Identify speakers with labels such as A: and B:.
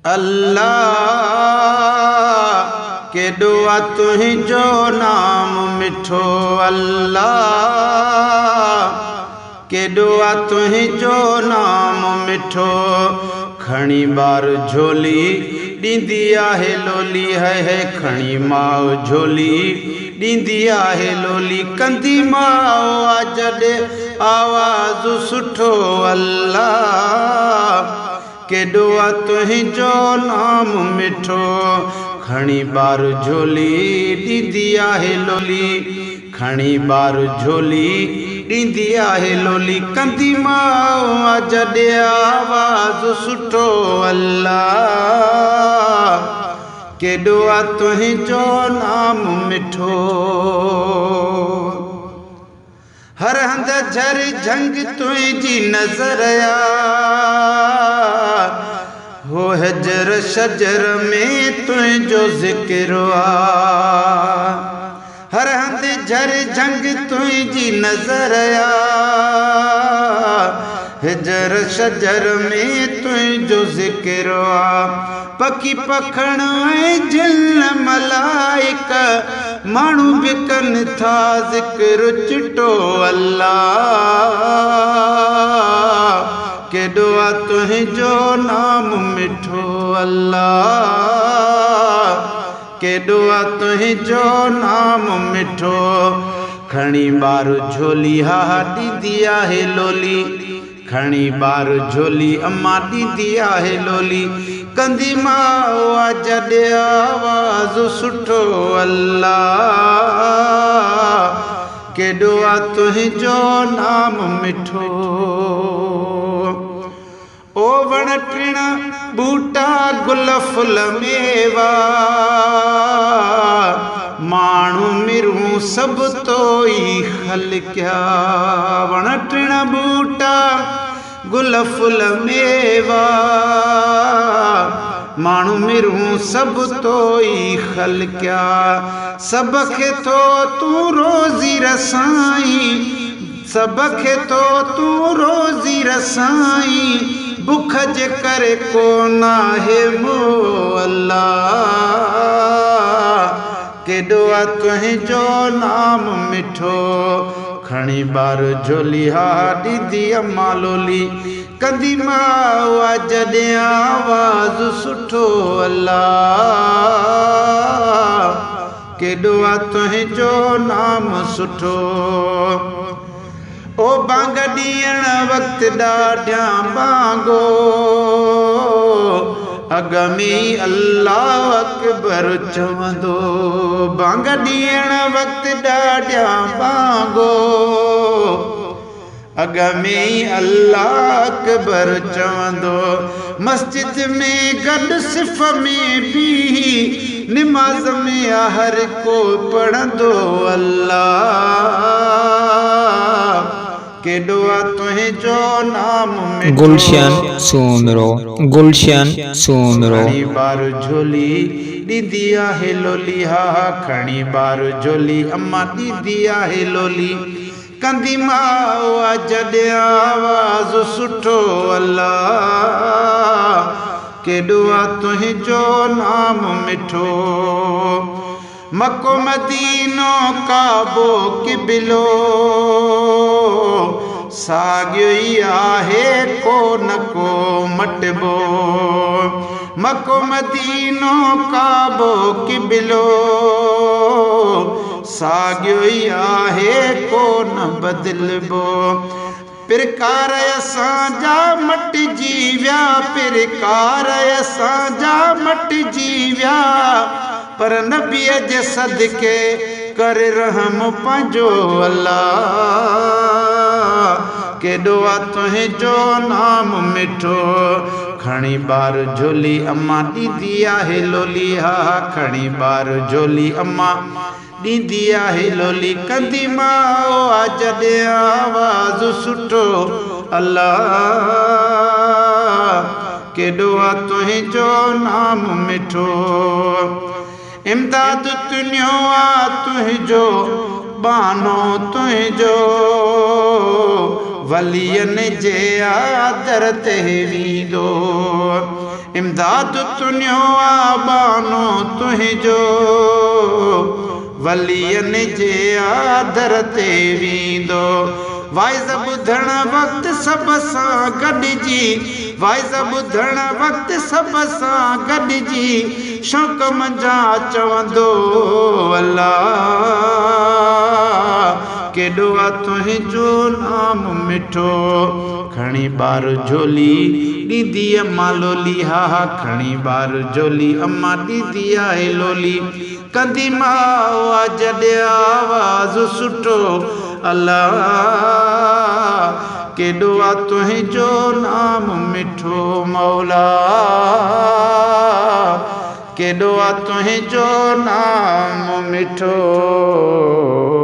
A: الله केॾो आ तुंहिंजो नाम मिठो, अल्लाह केॾो आ तुंहिंजो नाम मिठो। खणी ॿार झोली ॾींदी आहे लोली, है है खणी माउ झोली ॾींदी आहे लोली। कंदी माउ आ जॾहिं आवाज़ सुठो, अल्लाह केॾो आ तुंहिंजो नाम मिठो। खणी ॿार झोली ॾींदी आहे लोली, खणी ॿार झोली ॾींदी आहे लोली। कंदी माउ आ जॾहिं आवाज़ सुठो, अल्लाह केॾो आ तुंहिंजो नाम मिठो। हर हंध झर झंग तुंहिंजी नज़र आ, हो हजर शजर में तुंहिंजो ज़िक्र आ। हर हंध झर झंग तुंहिंजी नज़र आ, हिजर शजर में तुंहिंजो ज़िक्र आ। पखी पखण ऐं जिन मलाइक माण्हू बि कनि था ज़िक्र चिटो, अल्लाह केॾो आ तुंहिंजो नाम मिठो, अल्लाह केॾो आ तुंहिंजो नाम मिठो। खणी ॿार झोली हा ॾींदी आहे लोली, खणी ॿार झोली अम्मा ॾींदी आहे लोली। कंदी माउ आ जॾहिं आवाज़ सुठो, अल्लाह केॾो आ तुंहिंजो नाम मिठो। ओ वण टिण ॿूटा गुल फुल मेवा, माण्हू मिरू सभु तो ई ख़लकिया। वण टिण ॿूटा गुल फुल मेवा, माण्हू मिरू सभु तो ई ख़लकिया। सभ खे थो तूं रोज़ी रसाई, सभ खे थो तूं रोज़ी रसाई। बुख जे करे को नाहे मो, अल्लाह केॾो आ तुंहिंजो नाम मिठो। खणी ॿार झोली हा ॾींदी अम्मा लोली, कंदी माउ आ जॾहिं आवाज़ सुठो, अल्लाह केॾो आ तुंहिंजो नाम सुठो। ओ बांग ॾियण वक़्तु ॾाढियां बांगो, अॻ में अल्लाह अकबर चवंदो। बांग ॾियण वक़्तु ॾाढियां बांगो, अॻ में अल्लाह अकबर चवंदो। मस्जिद में गॾु सिफ में बीही, निमाज़ में हर को पढ़ंदो, अल्लाह केॾो आ तुंहिंजो नाम मिठो।
B: गुलशन सूमरो, गुलशन सूमरो।
A: खणी ॿार झोली ॾींदी आहे लोली, हा खणी ॿार झोली अम्मा ॾींदी आहे लोली। कंदी माउ आ जॾहिं आवाज़ सुठो, अल्लाह केॾो आ तुंहिंजो नाम मिठो। मको मदीनो काबो क़िबलो, साॻियो ई आहे को न को मटिबो। मको मदीनो काबो क़िबलो, साॻियो ई आहे को न बदिलबो। पिरकार असांजा मटिजी विया, पिरकार असांजा मटिजी विया। पर नबीअ जे सदके कर रहम पंहिंजो, अल्लाह केॾो आ तुंहिंजो नाम मिठो। खणी ॿार झोली अम्मा ॾींदी आहे लोली, हा खणी ॿार झोली अम्मा ॾींदी आहे लोली। कंदी माउ आ जॾहिं आवाज़ सुठो, अल्लाह केॾो आ तुंहिंजो नाम मिठो। इमदाद तुंहिंजो आ तुंहिंजो बानो तुंहिंजो, वलियनि जे आदर ते वेंदो। امداد تنهنجو آ ٻانهو تنهنجو، ولين جي آ در تي ويندو. واعظ ٻڌڻ وقت سڀ سان گڏجي، واعظ ٻڌڻ وقت سڀ سان گڏجي، شوق منجهان چوندو الله، ڪيڏو آ تنهنجو نام مٺو. کڻي ٻار جهولي ڏيندي امان لولي، ها ها کڻي ٻار جهولي امان ڏيندي آهي لولي. ڪندي ماء آ جڏهن آواز سٺو، الله ڪيڏو آ تنهنجو نام مٺو. مولا ڪيڏو آ تنهنجو نام مٺو.